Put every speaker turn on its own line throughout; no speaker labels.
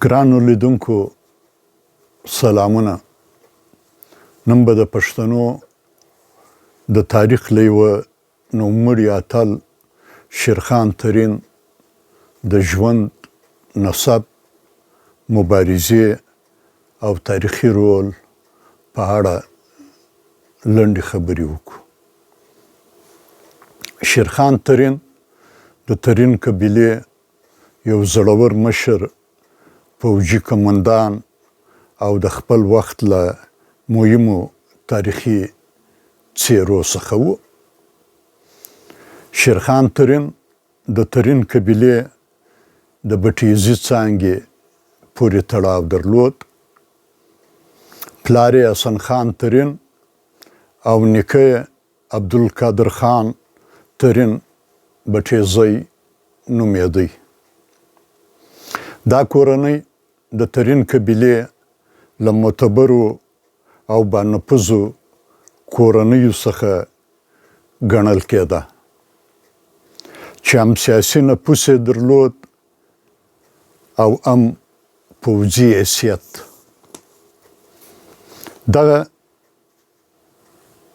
ګرانو لیدونکو سلامونه. نن به د پښتنو د تاریخ له یوه نوموړي اتل شیرخان ترین د ژوند، نسب، مبارزې او تاریخي رول په اړه لنډې خبرې وکړو. شیرخان ترین د ترین قبیلې یو زړور مشر، پوځي قومندان او د خپل وخت له مهمو تاریخي څېرو څخه و. شیرخان ترین د ترین قبیلې د بټیزي څانګې پورې تړاو درلود. پلار یې حسن خان ترین او نیکه یې عبدالقادر خان ترین بټیزی نومېدی. دا کورنۍ د ترین قبیلې له معتبرو او بانفوذو کورنیو څخه ګڼل کېده، چې هم سیاسي نفوذ یې درلود او هم پوځي حیثیت. دغه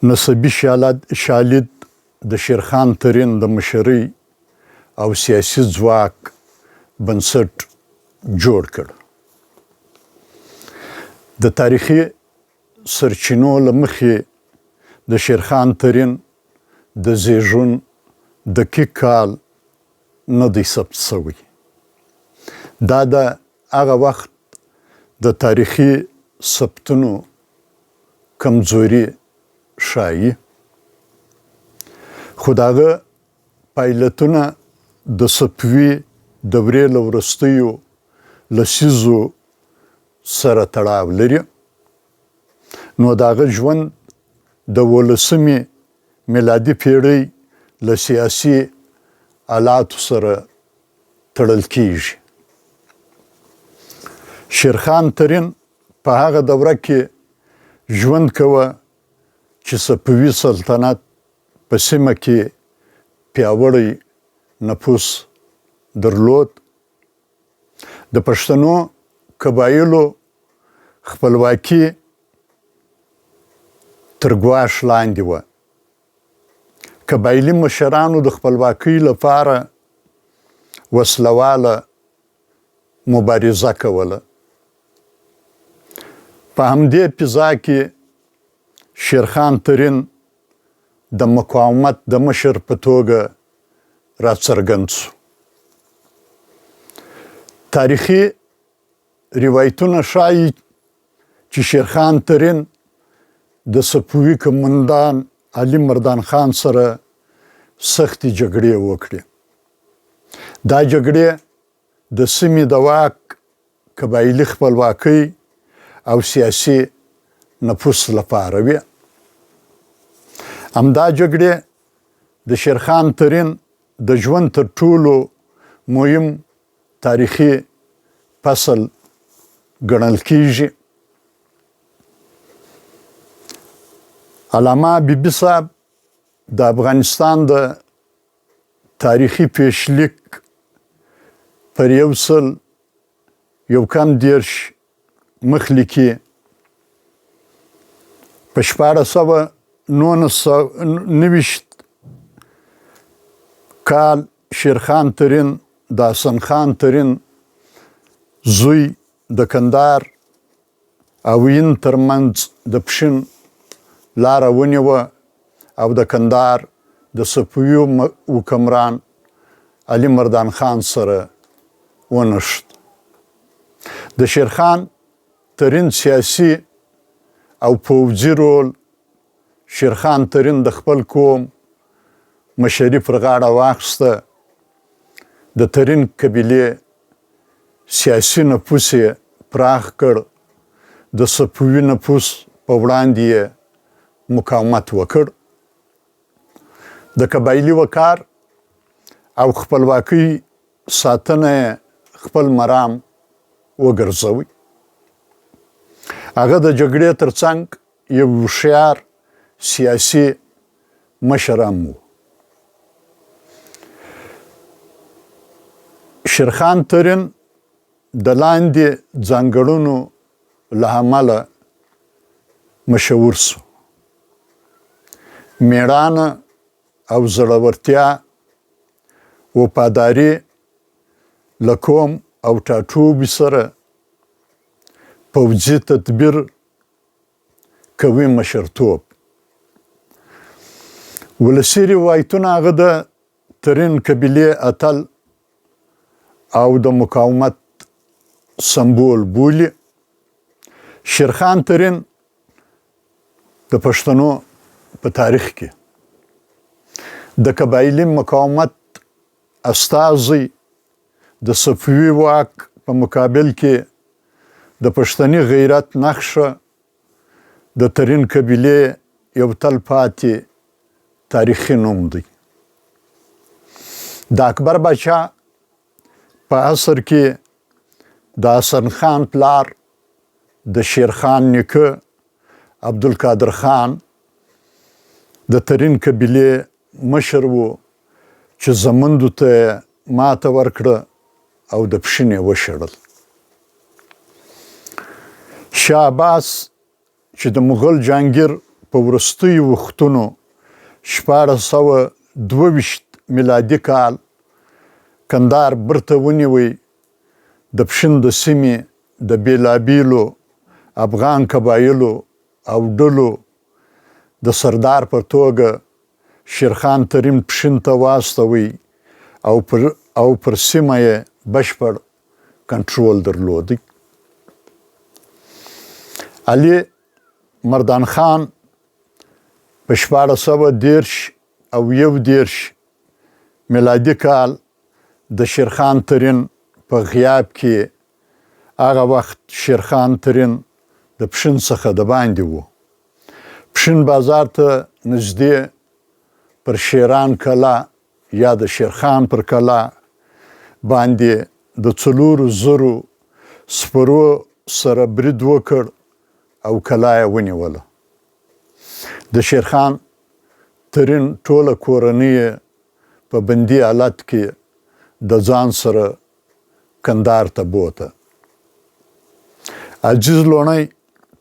نسبي شالید د شیرخان ترین د مشرۍ او سیاسي ځواک بنسټ جوړ کړ. د تاریخي سرچینو له مخې د شیرخان ترین د زیږون دقیق کال نه دی ثبت شوی. دا د هغه وخت د تاریخي ثبتونو کمزوري ښايي، خو د هغه پایلتونه د صفوي دورې له وروستیو لسیزو سره تړاو لري، نو د هغه ژوند د اوولسمې میلادي پېړۍ له سیاسي حالاتو سره تړل کېږي. شیرخان ترین په هغه دوره کې ژوند کوه چې صفوي سلطنت په سیمه کې پیاوړی نفوس درلود. د پښتنو قبایلو خپلواکي تر ګواښ لاندې وه. قبایلي مشرانو د خپلواکۍ لپاره وسلواله مبارزه کوله. په همدې فضا کې شیرخان ترین د مقاومت د مشر په توګه راڅرګند شو. تاریخي روایتونه ښایي چې شیرخان ترین د صفوي قومندان علي مردان خان سره سختې جګړې وکړې. دا جګړې د سیمې د واک، قبایلي خپلواکۍ او سیاسي نفوس لپاره وې. همدا جګړې د شیرخان ترین د ژوند تر ټولو مهم تاریخي فصل ګڼل کیږي. علامه حبیبي صاحب د افغانستان د تاریخي پیشلیک پر 131 مخ لیکي: په 1629 کال شیرخان ترین د حسن خان ترین زوی د کندهار او هند ترمنځ د پښین لاره ونیوه او د کندهار د صفوي حکمران علي مردان خان سره ونښت. د شیرخان ترین سیاسي او پوځي رول: شیرخان ترین د خپل قوم مشري پر غاړه واخیسته، د ترین قبیلې سیاسي نفوس یې پراخ کړ، د صفوي نفوس په وړاندې یې مقاومت وکړ، د قبایلي وقار او خپلواکۍ ساتنه یې خپل مرام وګرځوي. هغه د جګړې ترڅنګ یو هوښیار سیاسي مشر هم و. شیرخان ترین د لاندې ځانګړنو له امله مشهور شو: مېړانه او زړورتیا، وفاداري له قوم او ټاټوبي سره، پوځي تدبیر، قوي مشرتوب. ولسي روایتونه هغه د ترین قبیلې اتل او د مقاومت سمبول بولي. شیرخان ترین د پښتنو په تاریخ کې د قبایلي مقاومت استازی، د صفوي واک په مقابل کې د پښتني غیرت نښه، د ترین قبیلې یو تل پاتې تاریخي نوم دی. د اکبر باچا په عصر کې د حسن خان پلار، د شیرخان نیکه عبدالقادر خان د ترین قبیلې مشر و چې زمندو ته یې ماته ورکړه او د پښین یې وشړل. شاه عباس چې د مغل جانګیر په وروستیو وختونو 1622 میلادي کال کندهار برته ونیوی، د پښین د سیمې د بېلابېلو افغان قبایلو او ډلو د سردار په توګه شیرخان ترین پښین ته واستوی او پر سیمه یې بشپړ کنټرول درلود. علي مردان خان په 1630 او 31 میلادي کال د شیرخان ترین په غیاب کې، هغه وخت شیرخان ترین د پښین څخه د باندې و، پښین بازار ته نږدې پر شیران کلا یا د شیرخان پر کلا باندې د 4000 سپرو سره برید وکړ او کلا یې ونیوله. د شیرخان ترین ټوله کورنۍ یې په بندي حالت کې د ځان سره کندهار ته بوته. عزیز لوڼی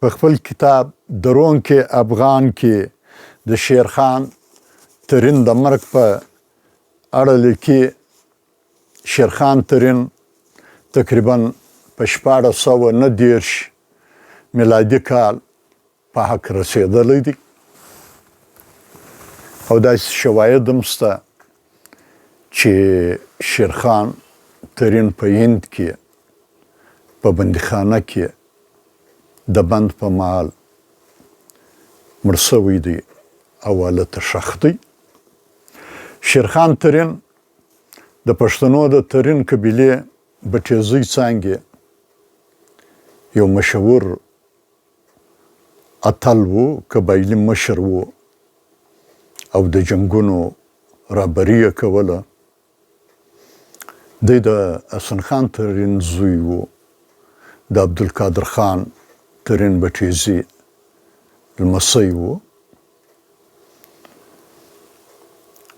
په خپل کتاب درون کې افغان کې د شیرخان ترین د مرګ په اړه لیکي: شیرخان ترین تقریبا په 1639 میلادي کال په حق رسېدلی دی او داسې شواهد هم شته چې شیرخان ترین په هند کې په بندیخانه کې د بند په مهال مړ شوی دی او هلته ښخ دی. شیرخان ترین د پښتنو د ترین قبیلې بټېزۍ څانګې یو مشهور اتل و، قبایلي مشر و او د جنګونو رهبري یې کوله. دی د حسن خان ترین زوی و، د عبدالقادر خان ترین بټېزي لمسی و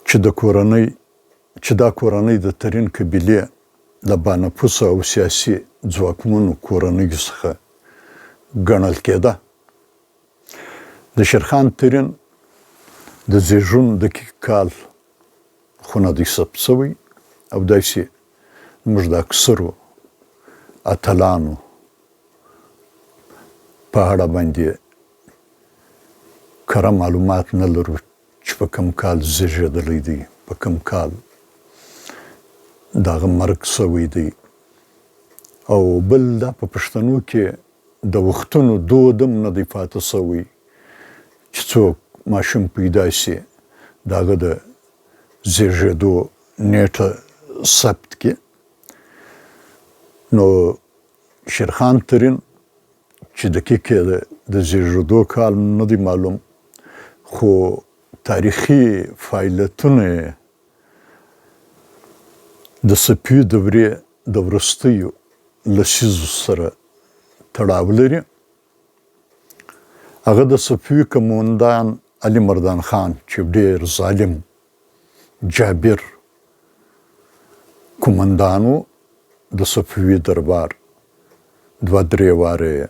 چې د کورنۍ چې دا کورنۍ د ترین قبیلې له بانفوسه او سیاسي ځواکمنو کورنیو څخه ګڼل کېده. د شیرخان ترین د زیږون دقیق کال خو نه دی ثبت شوی او داسې زموږ د اکثرو اتلانو په اړه باندې کره معلومات نه لرو چې په کوم کال زیږېدلی دی، په کوم کال د هغه مرګ شوی دی. او بل دا په پښتنو کې د وختونو دود هم نه دی پاتې شوی چې څوک ماشوم پیدا شي د هغه د زیږېدو نیټه ثبت کړي. نو شیرخان ترین چې دقیق یې د زیږېدو کال نه دی معلوم، خو تاریخي فعالیتونه یې د صفوي دورې د وروستیو لسیزو سره تړاو لري. هغه د صفوي قومندان علي مردان خان چې ډېر ظالم جابر قومندان و د صفوي دربار دوه درې واره یې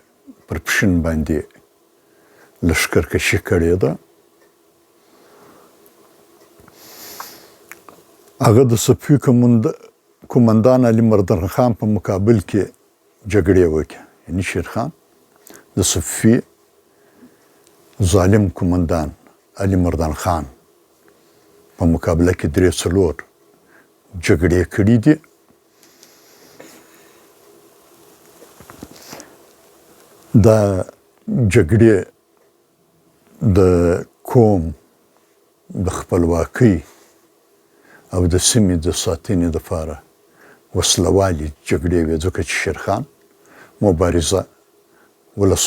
پر پښین باندې لښکرکشي کړې ده. هغه د صفوي قومندان علي مردان خان په مقابل کې جګړې وکړې، یعنی شیرخان د صفوي ظالم قومندان علي مردان خان په مقابله کې درې څلور جګړې کړې دي. دا جګړې د قوم د خپلواکۍ او د سیمې د ساتنې لپاره وسله والې جګړې وې، ځکه چې شیرخان مبارزه ولس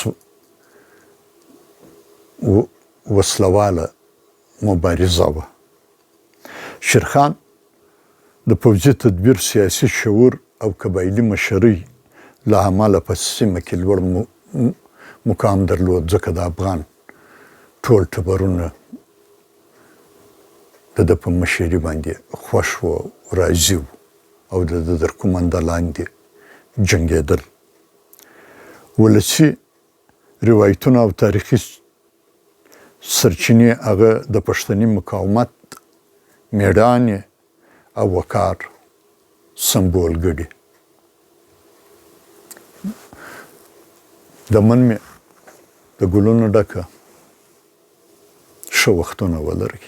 وسله واله مبارزه وه. شیرخان د پوځي تدبیر، سیاسي شعور او قبایلي مشرۍ له امله په سیمه کې لوړ مقام درلود، ځکه د افغان ټول ټبرونه د ده په مشري باندې خوښ وو او راضي وو او د ده تر قومنده لاندې جنګېدل. ولسي روایتونه او تاریخي سرچینې هغه د پښتني مقاومت، مېړانې او وقار سمبول ګڼي. دمن مې د ګلونو ډکه ښه وختونه ولرئ.